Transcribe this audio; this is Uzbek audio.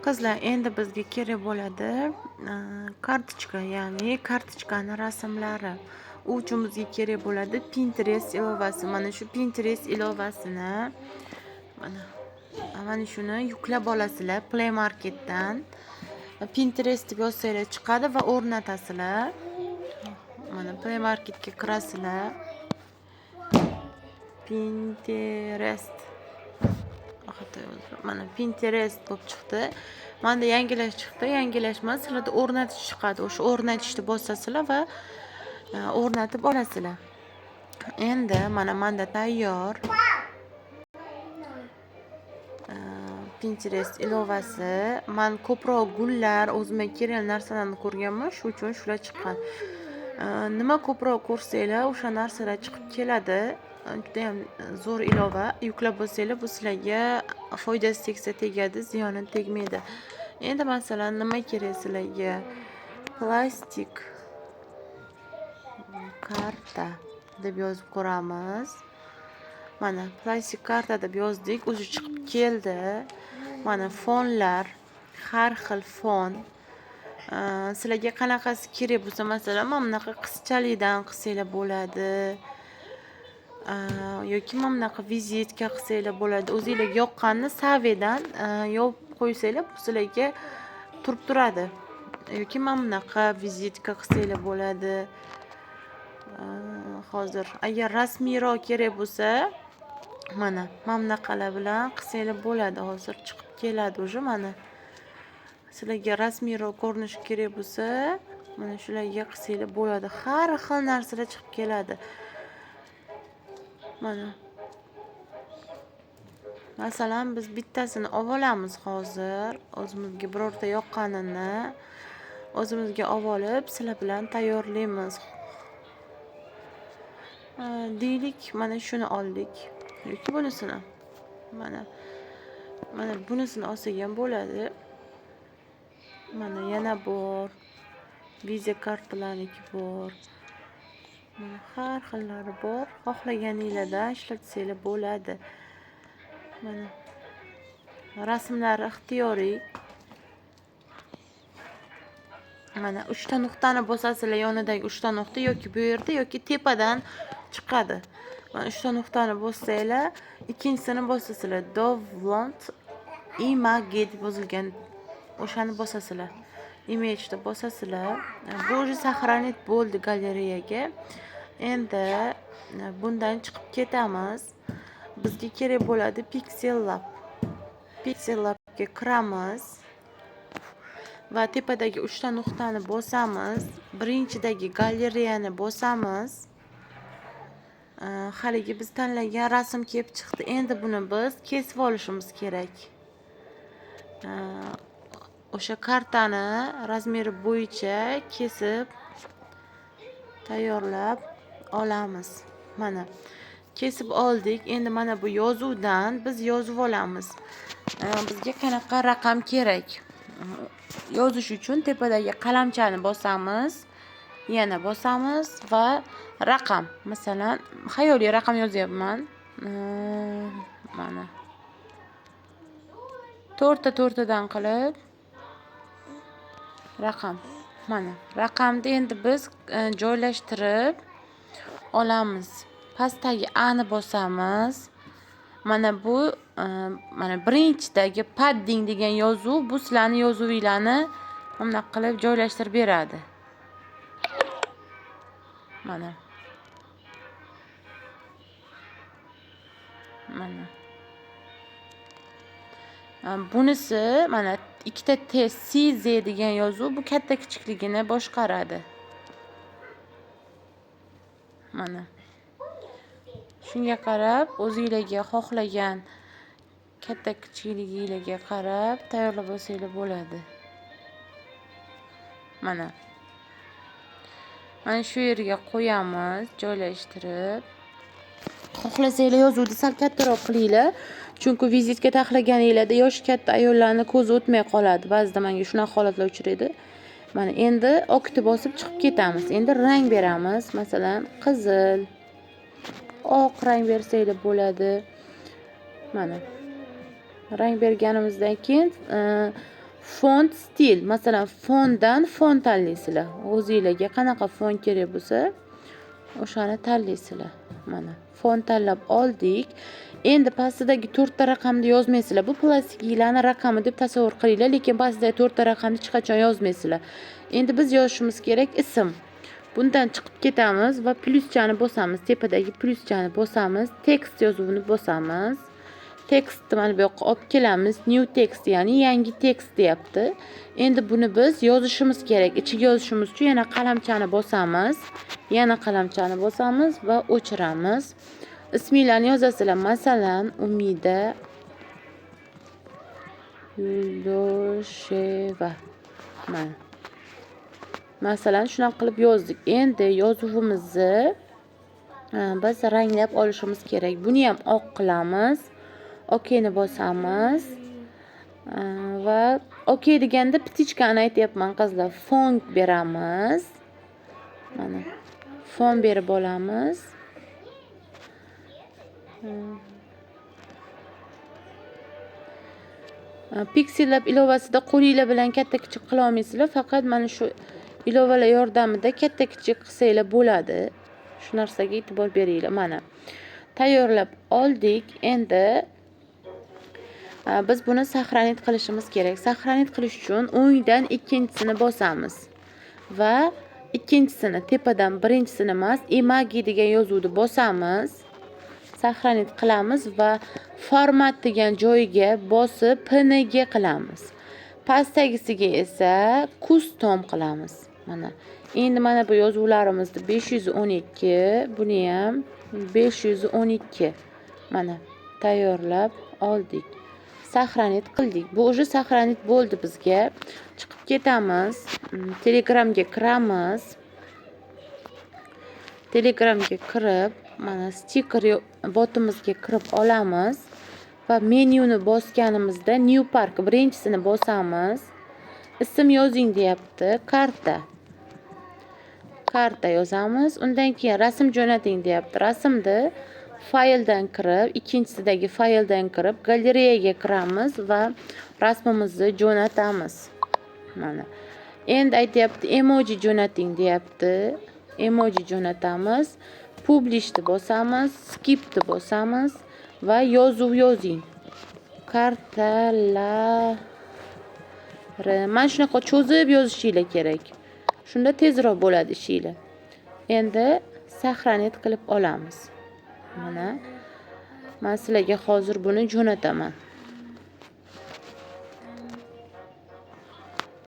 Qizlar, endi bizga kerak bo'ladi kartochka, ya'ni kartochkani rasmlari. U uchun bizga kerak bo'ladi Pinterest ilovasi. Mana shu Pinterest ilovasini mana shuni yuklab olasizlar Play Marketdan. Pinterest deb yozsanglar chiqadi va o'rnatasizlar. Mana Play Marketga kirasizlar. Pinterest. Xato yozdim. Mana Pinterest bo'lib chiqdi. Menda yangilash chiqdi. Yangilash emas, sizlarda o'rnatish chiqadi. O'sha o'rnatishni bosasizlar va o'rnatib olasizlar. Endi mana menda tayyor. Pinterest ilovasi. Man ko'proq gullar, o'zimga kerakli narsalarni ko'rganman, shu uchun shular chiqqan. Nima ko'proq ko'rsanglar, o'sha narsalar chiqib keladi. Juda ham zo'r ilova. Yuklab olsanglar, bu sizlarga foydasi tegsa tegadi, ziyoni tegmaydi. Endi masalan, nima kerak sizlarga? Plastik karta deb yozib ko'ramiz. Mana plastik karta deb yozdik, o'zi chiqib keldi. Mana fonlar, har xil fon. Sizlarga qanaqasi kerak bo'lsa, masalan, mana bunaqa qizchalikdan qilsanglar bo'ladi. Yoki mana bunaqa vizitka qilsanglar bo'ladi. O'zinglarga yoqqanini savedan yopib qo'ysanglar, bu sizlarga turib turadi. Yoki mana bunaqa vizitka qilsanglar bo'ladi. Hozir agar rasmiyroq kerak bo'lsa, mana bunaqalar bilan qilsanglar bo'ladi. Hozir chiqib keladi уже mana. Sizlarga rasmiyroq ko'rinish kerak bo'lsa, mana shularga qilsanglar bo'ladi. Har xil narsalar chiqib keladi. Mana. Masalan, biz bittasini olib olamiz hozir, o'zimizga birorta yoqqanini o'zimizga olib olib, sizlar bilan tayyorlaymiz. Deylik, mana shuni oldik yoki bunisini. Mana. Mana bunisini olsak ham bo'ladi. Mana yana bor. Viza kartalarniki bor. Mana har xillari bor. Xohlaganinglardan ishlatsanglar bo'ladi. Mana rasmlari ixtiyoriy. Mana 3 ta nuqtani bosasizlar, yonidagi 3 ta nuqta yoki bu yerda yoki tepadan chiqadi. Mana 3 ta nuqtani bossanglar, ikkinchisini bosasizlar. Download image deb yozilgan o'shani bosasizlar. Image deb bosasizlar. Bu уже сохранить bo'ldi galereyaga. Endi bundan chiqib ketamiz. Bizga kerak bo'ladi Pixel Lab. Pixel Labga kiramiz va tepadagi 3 ta nuqtani bosamiz. Birinchidagi galereyani bosamiz. Haligi biz tanlagan rasm kelib chiqdi. Endi buni biz kesib olishimiz kerak. O'sha kartani razmeri bo'yicha kesib tayyorlab olamiz. Mana kesib oldik. Endi mana bu yozuvdan biz yozib olamiz. Bizga qanaqa raqam kerak? Yozish uchun tepadagi qalamchani bosamiz, yana bosamiz va raqam. Masalan, xayoliy raqam yozyapman. Mana to'rtta to'rttadan qilib raqam. Mana raqamni endi biz joylashtirib olamiz. Pastdagi A ni bosamiz. Mana bu mana birinchidagi padding degan yozuv bu sizlarni yozuvinglarni bunaqa qilib joylashtirib beradi. Mana. Mana. Bunisi mana ikkita T, C, Z degan yozuv bu katta kichikligini boshqaradi. Mana. Shunga qarab o'zingizlarga xohlagan katta kichikligingizlarga qarab tayyorlab olsanglar bo'ladi. Mana. Mana shu yerga qo'yamiz, joylashtirib. Xohlasanglar yozuvni sal kattaroq qilinglar, chunki vizitka taxlaganinglarda yoshi katta ayollarni ko'zi o'tmay qoladi. Ba'zida menga shunaqa holatlar uchraydi. Mana endi okni bosib chiqib ketamiz. Endi rang beramiz. Masalan, qizil, oq rang bersanglar bo'ladi. Mana rang berganimizdan keyin Font stil, masalan, fondan fon tanlaysizlar. O'zinglarga qanaqa fon kerak bo'lsa, o'shani tanlaysizlar. Mana fon tanlab oldik. Endi pastidagi 4 ta raqamni yozmaysizlar. Bu plastiklarni raqami deb tasavvur qilinglar, lekin pastidagi 4 ta raqamni hech qachon yozmaysizlar. Endi biz yozishimiz kerak ism. Bundan chiqib ketamiz va plyuschani bosamiz. Tepadagi plyuschani bosamiz, tekst yozuvini bosamiz. Tekstni mana bu yoqqa olib kelamiz. New text, ya'ni yangi tekst deyapti. Endi buni biz yozishimiz kerak. Ichiga yozishimiz uchun yana qalamchani bosamiz. Yana qalamchani bosamiz va o'chiramiz. Isminglarni yozasizlar. Masalan, Umida Yo'ldosheva. Mana. Masalan, shunaqa qilib yozdik. Endi yozuvimizni biz ranglab olishimiz kerak. Buni ham oq qilamiz. OKni bosamiz. Va OK deganda птичка ni aytyapman, qizlar. Fon beramiz. Mana fon berib olamiz. PixelLab ilovasida qo'linglar bilan katta kichik qila olmaysizlar, faqat mana shu ilovalar yordamida katta kichik qilsanglar bo'ladi. Shu narsaga e'tibor beringlar. Mana tayyorlab oldik. Endi biz buni сохранить qilishimiz kerak. Сохранить qilish uchun o'ngdan ikkinchisini bosamiz va ikkinchisini, tepadan birinchisini emas, imagi degan yozuvni bosamiz. Сохранить qilamiz va format degan joyiga bosib PNG qilamiz. Pastdagisiga esa custom qilamiz. Mana endi mana bu yozuvlarimizni 512, buni ham 512. Mana tayyorlab oldik. Сохранить qildik. Bu уже сохранить bo'ldi bizga. Chiqib ketamiz. Telegramga kiramiz. Telegramga kirib, mana stiker botimizga kirib olamiz va menyuni bosganimizda New Park birinchisini bosamiz. Ism yozing deyapti. Karta. Karta yozamiz. Undan keyin rasm jo'nating deyapti. Rasmni fayldan kirib, ikkinchisidagi fayldan kirib, galereyaga kiramiz va rasmimizni jo'natamiz. Mana. Endi aytyapti, emoji jo'nating deyapti. Emoji jo'natamiz. Publishni bosamiz, skipni bosamiz va yozuv yozing. Kartalari. Mana shunaqa cho'zib yozishinglar kerak. Shunda tezroq bo'ladi ishinglar. Endi сохранить qilib olamiz. Mana men sizlarga hozir buni jo'nataman.